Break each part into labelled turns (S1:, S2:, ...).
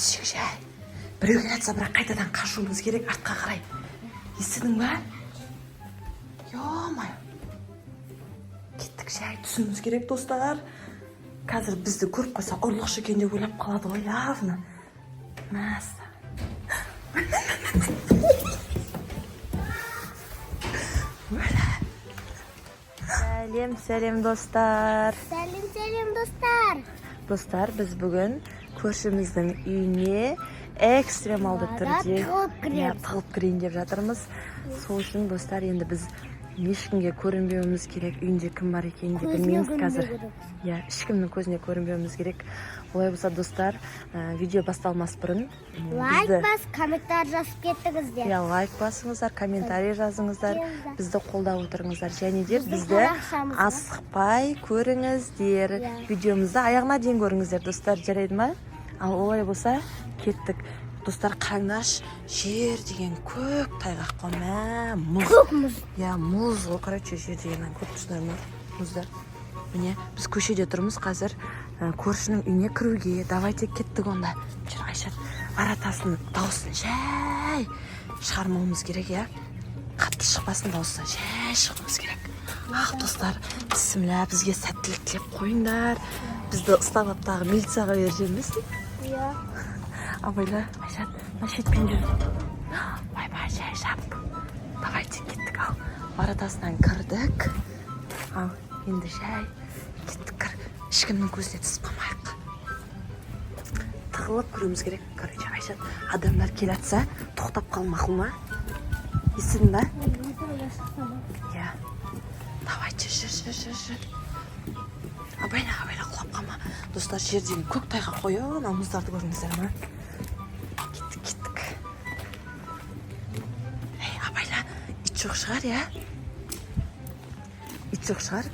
S1: Түсейік жай. Біреу келе жатса, бірақ қайтадан қашуымыз керек артқа қарай. Естідің ба? Ё-моё. Кеттік, жай түсуіміз керек, достар. Қазір бізді көріп қойса, ұрлықшы екен деп ойлап қалады ғой явно. Мәссаған. Сәлем, сәлем, достар.
S2: Сәлем, сәлем, достар.
S1: Достар, біз бүгін көршіміздің үйіне экстремалды
S2: Бара
S1: түрде
S2: тығылып кіреміз.
S1: Иә, тығылып кірейін деп жатырмыз. Сол үшін, достар, енді біз ешкімге көрінбеуіміз керек. Үйінде кім бар екенін де
S2: Көзіне
S1: білмейміз
S2: көрінбеу
S1: қазір.
S2: керек.
S1: Иә, ешкімнің көзіне көрінбеуіміз керек. Олай болса, достар, видео басталмас бұрын
S2: Лайк
S1: бізді
S2: бас, комментарий жазып кеттіңіздер.
S1: Иә, лайк басыңыздар, комментарий жазыңыздар,
S2: Жазыңыздар.
S1: бізді қолдап отырыңыздар және де
S2: Біздің
S1: бізді
S2: парақшамызға.
S1: асықпай көріңіздер.
S2: Иә.
S1: Видеомызды аяғына дейін көріңіздер, достар, жарайды ма? Ал олай болса, кеттік. Достар, қараңдаршы, жер деген көк тайғақ қой, мә, мұз.
S2: Көк мұз.
S1: Иә, мұз ғой, короче, жер деген көріп тұрсыңдар ма, мұздар. Міне, біз көшеде тұрмыз қазір, көршінің үйіне кіруге. Давайте, кеттік онда. Жүр, Айшат, воротасының дауысын жай шығармауымыз керек, иә, қатты шықпасын дауысы, жай шығуымыз керек. Ах, достар, бісміллә, бізге сәттілік тілеп қойыңдар. Бізді ұстап алып, тағы милицияға беріп жібермесін.
S2: Иә.
S1: Абайла, Айшат, мына шетпен жүр. Ойбай, жай жап. Давайте, кеттік. Ал, воротасынан кірдік. Ал енді жай кеттік, кір. Ешкімнің көзіне түсіп қалмайық, тығылып кіруіміз керек. Короче, Айшат, адамдар келе жатса, тоқтап қал, мақұл ма? Естідің ба? Иә, давайте, жүр, жүр, жүр, жүр. Абайла, абайла, құлап қалма. Достар, жер деген көк тайғақ қой. Ана мұздарды көрдіңіздер ма? Кеттік, кеттік. Ей, абайла, ит жоқ шығар, иә, ит жоқ шығар.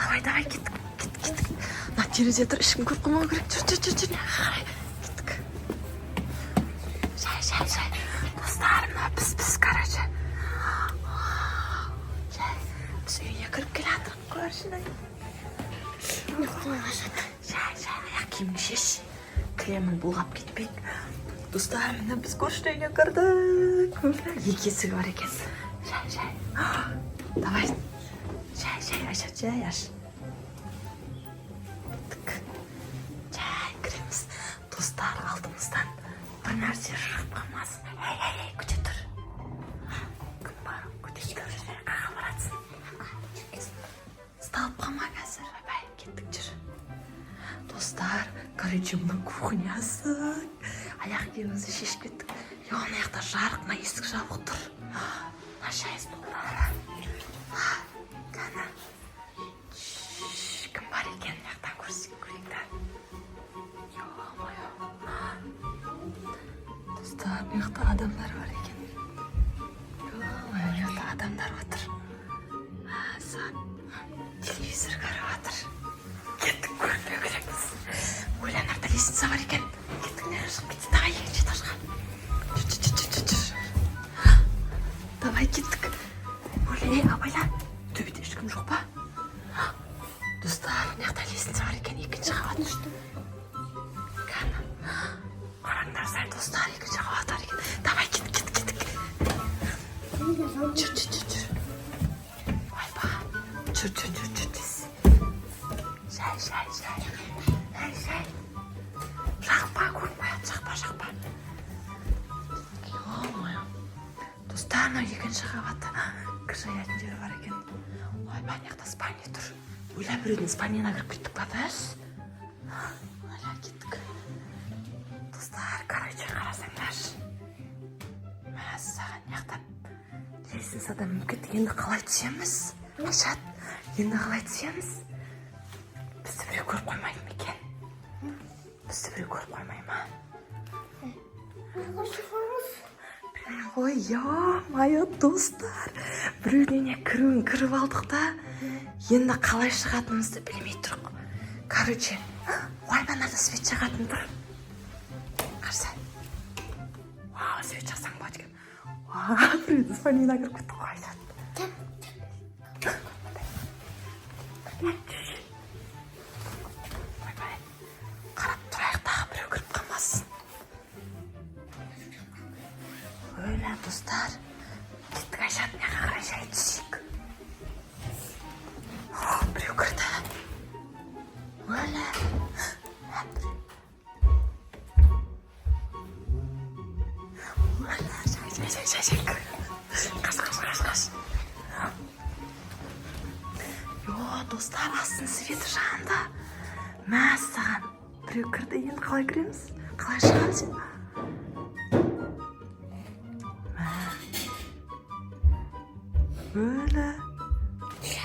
S1: Давай, давай, кеттік, кеттік, кеттік. Мына терезе тұр, ешкім көріп қалмау керек. Жүр, жүр, жүр, жүр, мына қарай кеттік. Жай, жай, жай. Достар, мына біз, короче, жай, біз үйіне кіріп келе жатырмық көршінің. Жай, жай, аяқ киіміңді шеш, кілемін бұлғап кетпейік. Достар, міне, біз көршінің үйіне кірдік. Екі есігі бар екен. Жай, жай, давай, жай, жай, Айшат, жай аш. Кеттік, жай кіреміз. Достар, алдымыздан бір нәрсе шығып қалмасын. Ей, ей, ей, күте тұр, кім бар? Күте тұр, қаяққа баратсың? Ұсталып қалма қазір. Ойбай, кеттік, жүр. Достар, короче, мына кухнясы. Аяқ киімімізді шешіп кеттік. Е, ана жақта жарық, мына есік жабық тұр. Мына шай столдары. Кәні. Шш, кім бар екен мына жақтан көрсек, көрейік та. Ё-моё. Достар, мына жақта адамдар бар екен. Ё-моё, мына жақта адамдар отыр. Мәссаған. Телевизор көріп жатыр. Кеттік, көрінбеу керекпіз. Ой, ана жақта лестница бар екен. Кеттік, мына жаққа шығып кетсе. Давай, екінші этажға. Жүр, жүр, жүр, жүр, жүр. Давай, кеттік. Ой, ей, абайла. Төбеде ешкім жоқ па? Достар, мына жақта лестница бар екен, екінші қабат. Кәні. Қараңдар сәл, достар, екінші қабат бар екен. Давай, кеттік, кеттік, кеттік. Жүр, жүр, жүр, жүр. Ойбай. Жүр, жүр, жүр, жүр, тез. Жай, жай, жай. Жай, жай. Жақпа, көрінбей, жақпа, жақпа. Ё-моё. Достар, мынау екінші қабатта кір жаятын жері бар екен. Ойбай, мына жақта спальня тұр. Ойла, біреудің спальняна кіріп кеттік па біз? Ойла, кеттік. Достар, короче, қарасаңдаршы. Мәссаған, мына жақта лестницадан мініп кеттік. Енді қалай түсеміз? Айшат, енді қалай түсеміз? Бізді біреу көріп қоймайды ма екен? Бізді біреу көріп қоймай ма? Білмеймін ғой, ё-моё, достар. Біреудің үйіне кіруін кіріп алдық та, енді қалай шығатынымызды білмей тұрмық. Короче, ойбай, ана свет жағатын тұр. Қараса. Вау, свет жақсаң болады екен. Вау, біреудің спальняна кіріп кеттік қой, Айшат. Ойбай, қарап тұрайық, тағы біреу кіріп қалмасын. Достар, кеттік, Айшат, мына жаққа қарай жай түсейік. О, біреу кірді. Өлә. Ә, біреу. Өлә, жай, жай, жай, жай, жай, кір. Қаш, қаш, қаш, қаш. Йо, достар, астын светі жанды. Мәссаған, біреу кірді, енді қалай кіреміз? Қалай шығамыз енді? Мә. Өлә. Ей,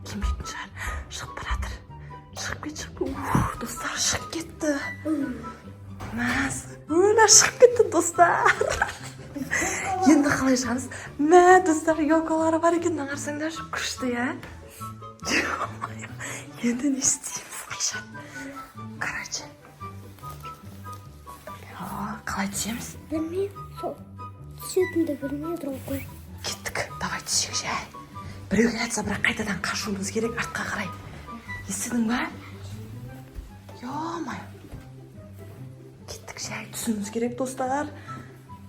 S1: келмейтін шығар. Шығып бара жатыр. Шығып кет, шығып кет. Ух, достар, шығып кетті. Мәс. Өлә, шығып кетті, достар. Енді қалай шығамыз? Мә, достар, елкалары бар екен. Мына қарасаңдаршы, күшті, иә? Ё-моё, енді не істейміз, Айшат? Короче. О, қалай түсеміз?
S2: Білмеймін, сол түсетінді білмей отырмын ғой.
S1: Кеттік, давай түсейік жай. Біреу келе жатса, бірақ қайтадан қашуымыз керек артқа қарай. Естідің ба? Ё-моё. Кеттік, жай түсуіміз керек, достар.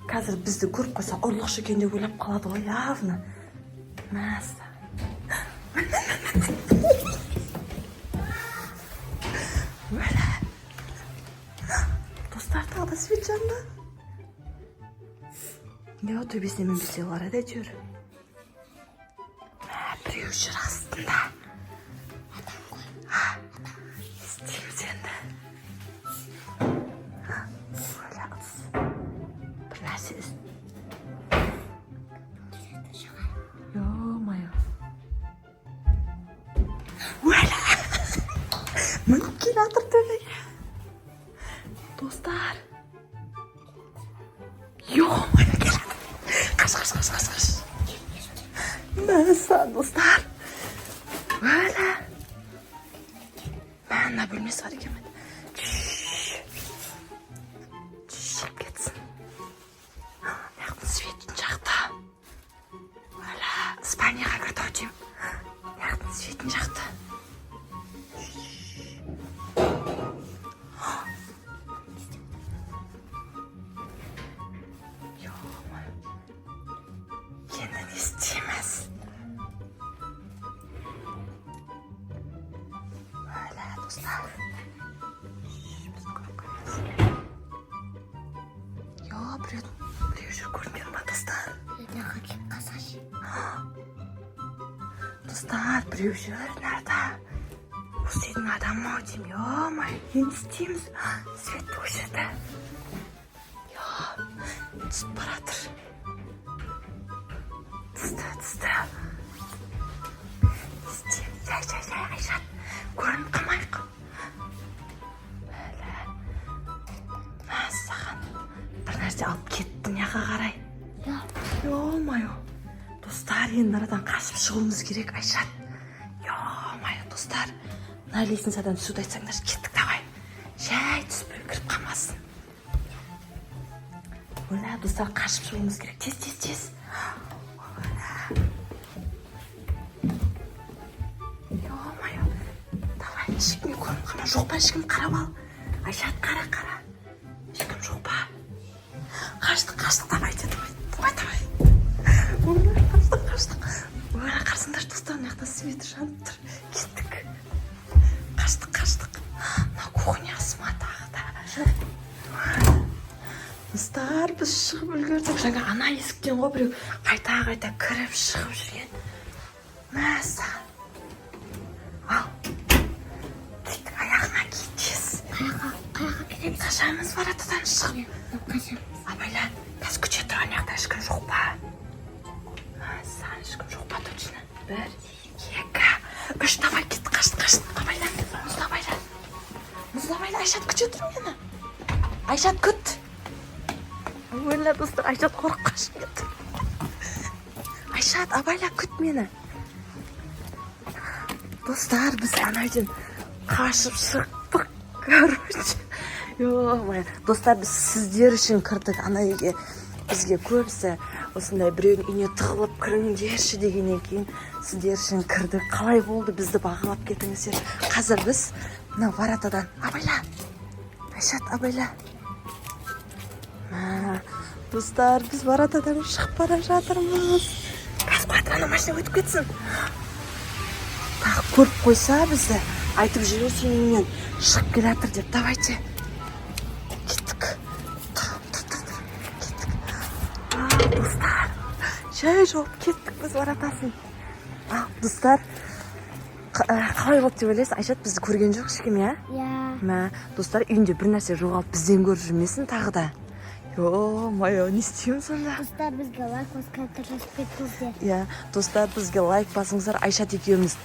S1: Қазір бізді көріп қойса, ұрлықшы екен деп ойлап қалады ғой, явно. Мәссаған. Өлә. Достар, тағы да свет жанды. Не, төбесіне мінбесе болар еді әйтеуір. Мә, біреу жүр астында. А, не істейміз енді? Өлә, ыдыс. Бір нәрсе Ё-моё. Өлә! Мініп келе жатыр төбеге. Достар. Ё-моё, келе жатыр. Қаш, қаш, қаш, қаш, қаш. Мәссаған, достар. Өлә. Мә, мына бөлмесі бар екен. Шығып кетсін. Мына жақтың светін жақты. Өлә, спальняға кірді ау деймін. Мына жақтың светін жақты. Ё-моё. Енді не істейміз? Өлә, достар. Бізді көріп қоймасын. Йо, біреу жүр, көрінбеді ма, достар?
S2: Мына келіп қалсашы.
S1: Достар, біреу жүр мынарда. Осы үйдің адамы ау деймін. Ё-моё, енді не істейміз? Светті өшірді. Йо, түсіп бара жатыр. Түсті, түсті. Не істейміз? Жай, жай, жай, Айшат. Көрініп қалмайық. Өлә. Мәссаған. Бір нәрсе алып кетті мына жаққа қарай.
S2: Я.
S1: Ё-моё. Достар, енді арадан қашып шығуымыз керек, Айшат. Ё-моё, достар. Мына лестницадан түсуді айтсаңдаршы, кеттік, давай. Жай түсіп, біреу кіріп қалмасын. Өлә, достар, қашып шығуымыз керек. Тез, тез, тез. Өлә. Ё-моё. Давай, ешкімге көрініп қалма. Жоқ па, ешкім, қарап ал. Айшат, қара, қара. Ешкім жоқ па? Қаштық, қаштық, давайте, давай, давай, давай. Өлә, қаштық, қаштық. Өлә, қарасаңдаршы, достар, мына жақта свет жанып тұр. Кеттік. Қаштық, қаштық. Мына кухнясы ма тағы да? Достар, біз шығып үлгердік. Жаңа ана есіктен ғой біреу қайта-қайта кіріп шығып жүрген. Мәссаған. Ал. Кеттік, аяғыңа ки, тез.
S2: Қаяққа кетеміз?
S1: Қашамыз воротадан шығып.
S2: Қашамыз.
S1: Абайла, қазір күте тұр, ана жақта ешкім жоқ па? Мәссаған, ешкім жоқ па точно? Бір, екі, үш, давай, кет, қашты, қашты. Абайла, мұзды абайла. Мұзды абайла, Айшат, күте тұр мені. Айшат, күт. Өлә, достар, Айшат қорқып қашып кетті. Айшат, абайла, күт мені. Достар, біз ана үйден қашып шықтық, короче. Ё-моё. Достар, біз сіздер үшін кірдік ана үйге. Бізге көбісі осындай біреудің үйіне тығылып кіріңдерші дегеннен кейін сіздер үшін кірдік. Қалай болды, бізді бағалап кетіңіздер. Қазір біз мына воротадан, абайла, Айшат, абайла. Мә, Достар, біз воротадан шығып бара жатырмыз. Газ қуатып, ана машина өтіп кетсін. Тағы көріп қойса, бізді айтып жүрер, сенің үйіңнен шығып келе жатыр деп. Давайте, кеттік. Тұр, тұр, тұр, тұр. Кеттік. А, достар, жай жауып кеттік біз воротасын. Ал, достар, қалай болды деп ойлайсыз? Айшат бізді көрген жоқ ешкім, иә?
S2: Иә.
S1: Мә, достар, үйінде бір нәрсе жоғалып, бізден көріп жүрмесін тағы да. Ё-моё, не істеймін сонда?
S2: Достар, бізге лайк басып, комментарий жазып кетіңіздер.
S1: Иә, достар, бізге лайк басыңыздар. Айшат екеуміз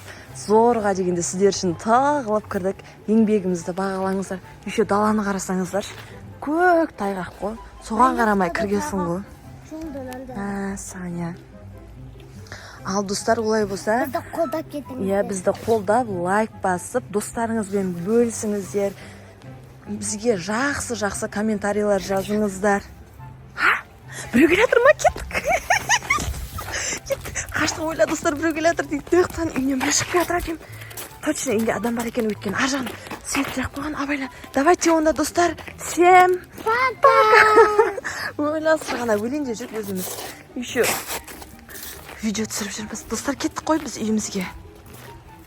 S1: зорға дегенде сіздер үшін тығылып кірдік. Еңбегімізді бағалаңыздар. Еще даланы қарасаңыздаршы, көк тайғақ қой, соған қарамай кіргенсің ғой.
S2: Жолдан анда.
S1: Мәссаған, иә. Ал, достар, олай болса,
S2: Бізді қолдап кетіңіздер.
S1: Иә, бізді қолдап, лайк басып, достарыңызбен бөлісіңіздер. Бізге жақсы жақсы комментарийлер жазыңыздар. Ха, біреу келе жатыр ма? Кеттік, кеттік, қаштық. Ойла, достар, біреу келе жатыр дейді. Тоқтан, үйінен біреу шығып келе жатыр екен. Точно үйінде адам бар екен, өйткені ар жағын свет жағып қойған. Абайла. Давайте онда, достар, всем пока. Ойла, ғана өлең де жүріп, өзіміз еще видео түсіріп жүрміз. Достар, кеттік қой біз үйімізге.